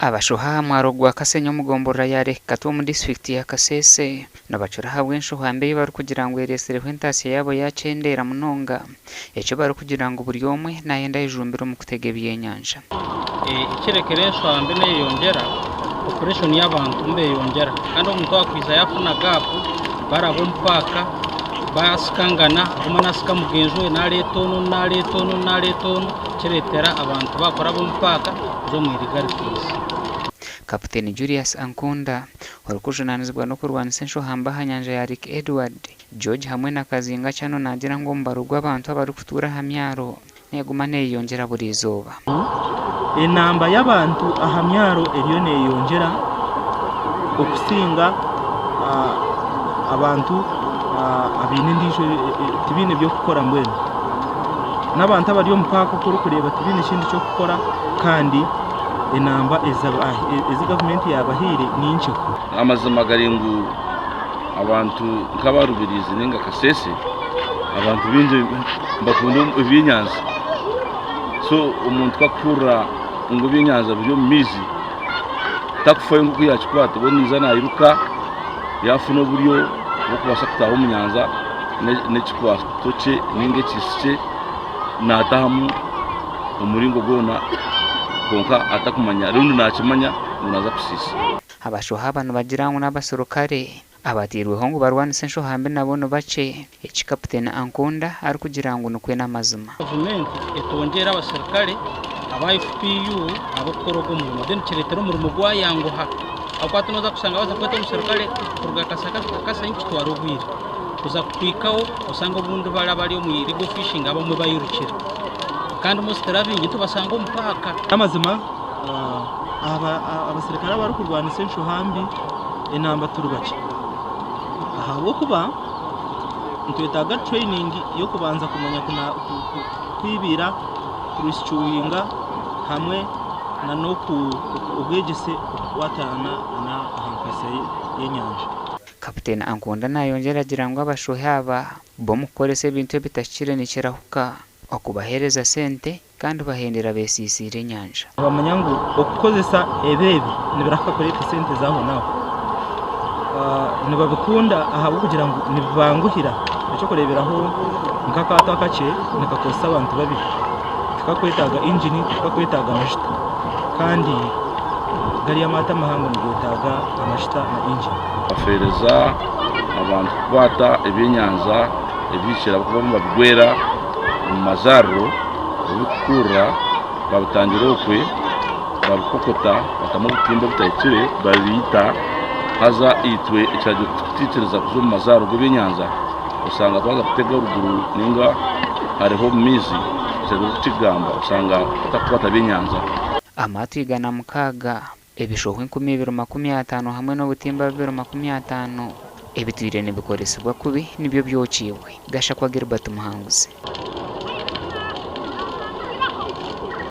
Abashoha aha mwaro gwa Kasenyi omu gomborora ya Lake Katwe omu disiturikiti ya Kasese nibacura ahabw'enshoha mbi ei barikugira ngu eretsireho entaasya yaabo yakyendeera munonga eki barikugira ngu buri omwe nayenda ayejumbire omu kutega ebyenyanja. Ekirekire enshoha mbi neyeyongyera, population y'abantu nibeyongyera kandi omuntu akwiza yafuna gap baraba omu paaka basikangana omwe nasika mugyenzi we nareeta onu onu nareeta onu onu nareeta onu kireetera abantu bakuraba omu paaka kuza omu illegalities. Kaputeni Julius Ankunda, orikujunaanizibwa n'okurwanisa enshoha mbi aha nyanja ya Lake Edward, George hamwe na Kazinga Channel naagira ngu omubaro gw'abantu abarikutuura aha myaro neeguma neeyeyongyera buri izooba. Enamba y'abantu aha myaro eriyo neyeyongyera okusinga abantu abaine endiijo tibaine by'okukora mbwenu. N'abantu abari omu paaka oku orikureeba tibaine kindi ky'okukora kandi enamba ezi gavumenti yaabahaire ni nkye. Amazima gari ngu abantu nk'aba Rubirizi ninga Kasese abantu baingi nibakunda ebyenyanja so omuntu ku arikuhurira ngu ebyenyanja biri omu maizi takufayo nk'oku yaakikwata we naiza nairuka yaafuna oburyo bw'okubaasa kutaaha omu nyanja n'ekikwato kye ninga ekiisi kye naatahamu omuringo gwona kwonka atakumanya rundi naakimanya ngu naaza kusiisa. Abashoha aba nibagira ngu n'abaserukare abateirweho ngu barwanise enshoha mbi nabo ni bakye, eki Kaputeni Ankunda arikugira ngu nikwo n'amazima. Gavumenti etwongyere abaserukare aba FPU ab'okukora ogwo omurimo then kireetera omurimo gwayanguha ahabw'okuba hati noza kushanga baza kweta omuserukare kuruga Kasaka kuhika Kasenyi kitwara obwire kuza kuhikaho oshange obundi bari abari omu illegal fishing abamwe bayirukire kandi most abaingi nitubashanga omu paaka. N'amazima abaserukare abarikurwanisa enshoha mbi enamba turi bakye ahabw'okuba nitwetaaga training y'okubanza kumanya kwibiira, kuresicuwinga hamwe nana obwegyese okukwatana aha nkozesa y'enyanja. Kaputeni Ankunda nayongyera agira ngu abashohi aba bo omukukoresa ebintu ebitahikire nikirahuka okubaheereza sente Kandi bahendera beesiisiire enyanja. Nibamanya ngu okukozesa ebi ebi nibirahuka kureeta sente z'ahonaaho. Nibabikunda ahabw'okugira ngu nibibanguhira. Eky'okureeberaho nk'akaato akakye nikakozesa abantu babiri, tikakwetaaga ingini, tikakwetaaga majuta kandi gariya amaato amahango nigeetaaga amajuta na ingini. Bafeereza abantu kukwata ebyenyanja ebihikire ahabw'okuba nibabigwera omu mazaariro. Ebirikukurra babitangira okwe babikokota batamu obutimba obutahikire babiita haza itwe ekiragiro tikitwikiriza kuza omu mazaaro g'ebyenyanja osanga twaza kutega oruguru ninga hariho omu maizi ekiragiro kukigamba osanga batakukwata byenyanja. Amaato 106, ebishoho 2050 hamwe n'obutimba 250 ebitwire nibikoresibwa kubi nibyo byokiibwe. Gashakwa Gilbert Muhanguzi.